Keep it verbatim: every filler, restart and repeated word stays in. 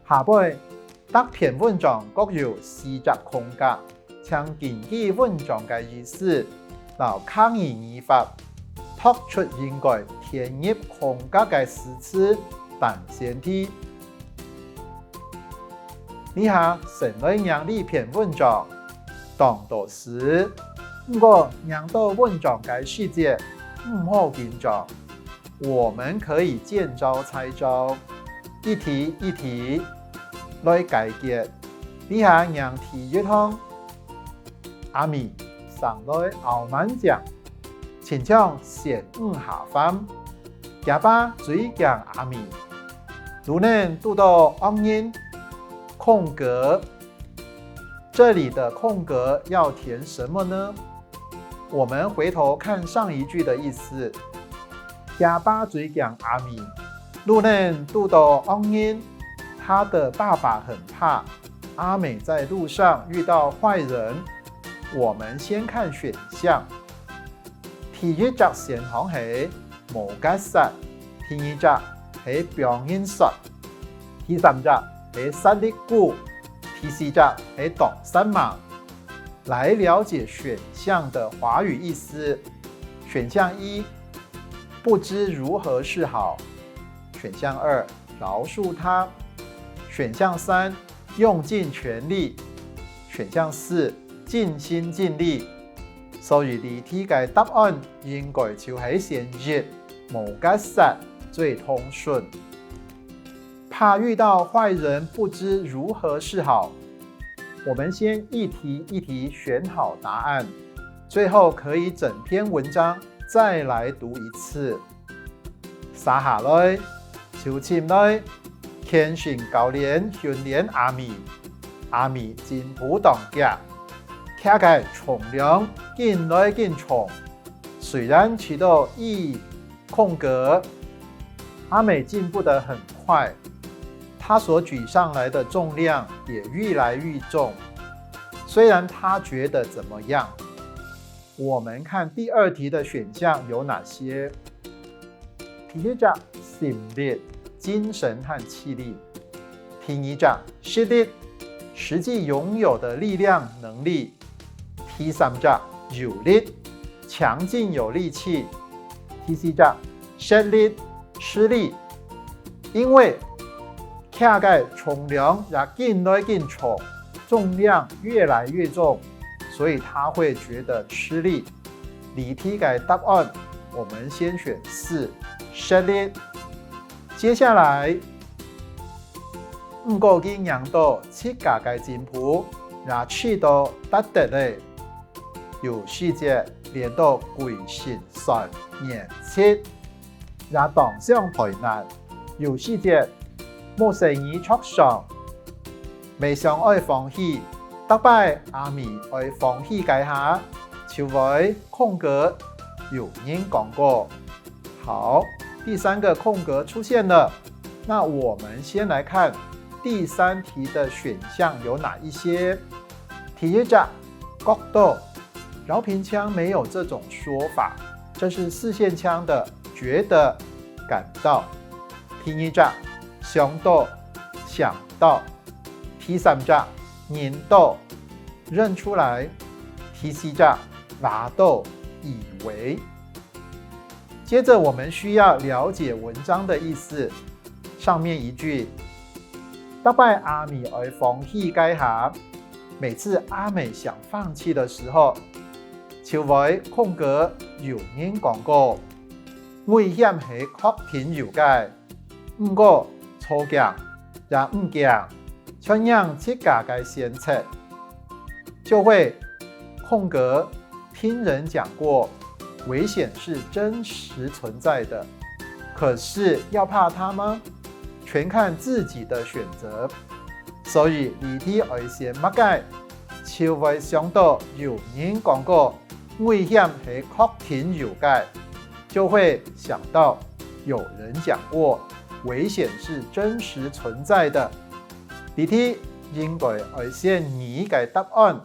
下背，逐篇文章各有四隻空格，請根據文章个意思，摎客語語法，擇出應該填入空格个字詞等選題。這下先來䀴這篇文章，當多字，毋過䀴到文章个時節，毋好緊張。 我們可以見招拆招，一題一題來解決。這下䀴第一項，阿美生來拗蠻靚，親像仙女下凡。厥爸最驚阿美，路頂堵到惡人，空格。這裡的空格要填什麼呢？ 我們回頭看上一句的意思。厥爸最驚阿美，路頂堵到惡人，他的爸爸很怕阿美在路上遇到壞人。我們先看選項。第一隻選項係無結煞，第二隻係放人煞，第三隻係煞力鼓，第四隻係當煞猛。 來了解選項的華語意思。選項一，不知如何是好。選項二，饒恕他。選項三，用盡全力。選項四，盡心盡力。所以這題个答案應該就係選一，無結煞最通順。 怕遇到壞人不知如何是好。我們先一題一題選好答案，最後可以整篇文章再來讀一次。續下來，就請來健身教練訓練阿美。阿美進步當遽，擎个重量緊來緊重，雖然試著一 空格。阿美進步得很快，她所舉上來的重量也愈來愈重。雖然她覺得怎麼樣，我們看第二題的選項有哪些？第一隻，心力、精神和氣力。第二隻，實力，實際擁有的力量、能力。 第三隻，有力，強勁有力氣。第四隻，食力，吃力。因為擎个重量也緊來緊重，重量越來越重，所以他會覺得吃力。這題个答案，我們先選四，食力。接下來， 毋過佢䀴到自家个進步，也試著達得咧。有時節練到歸身痠軟疾，也當想台難。有時節，目屎仔著傷，乜想愛放棄。逐擺阿美愛放棄該下，就會空格，有人講過。 好，第三個空格出現了。那我們先來看第三題的選項有哪一些。第一隻，覺著，饒平腔沒有這種說法，這是四縣腔的覺得、感到。第二隻，想著，想到。第三隻，認著，認出來。第四隻，話著，以為。 接著我們需要了解文章的意思。上面一句，逐擺阿美愛放棄該下，每次阿美想放棄的時候，就會空格，有人講過，危險係確定有个，毋過著驚也毋驚， 全䀴自家个選擇。就會空格，聽人講過，危險是真實存在的，可是要怕它嗎？全看自己的選擇。所以這題愛選麼个，就會想著有人講過，危險係確定有个，就會想到有人講過，危險是真實存在的。 這題應該愛選二个答案，